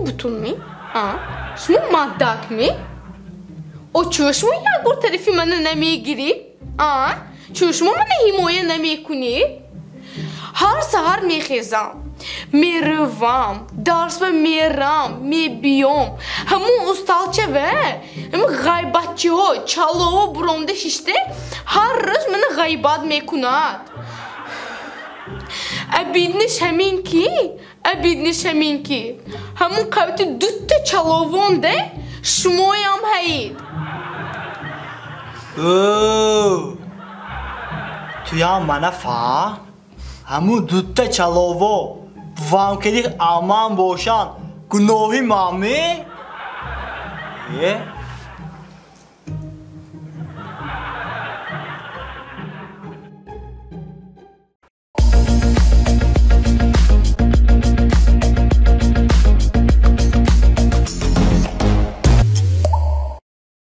Бутунми? А? Шумо маддакми? О, чӯ шумо як бор тарафи мана намегирӣ? А? Чӯ шумо мана ҳимоя намекунӣ? Ҳар саҳар мехезам, меравам, дарсба мерам, мебиём. Ҳамун усталчава, ҳамун ғайбатчиҳо, чалово буромда шишта, ҳар рӯз мана ғайбат мекунад. Обидныйш ҳамин ки, обидныйш ҳамин ки, ҳамун қавти дутта чаловонде шумоям ҳаид. Ӯ, туям мана фаҳм, ҳамун дутта чалово бувам кади аман бошанд, гуноҳи мами? Е?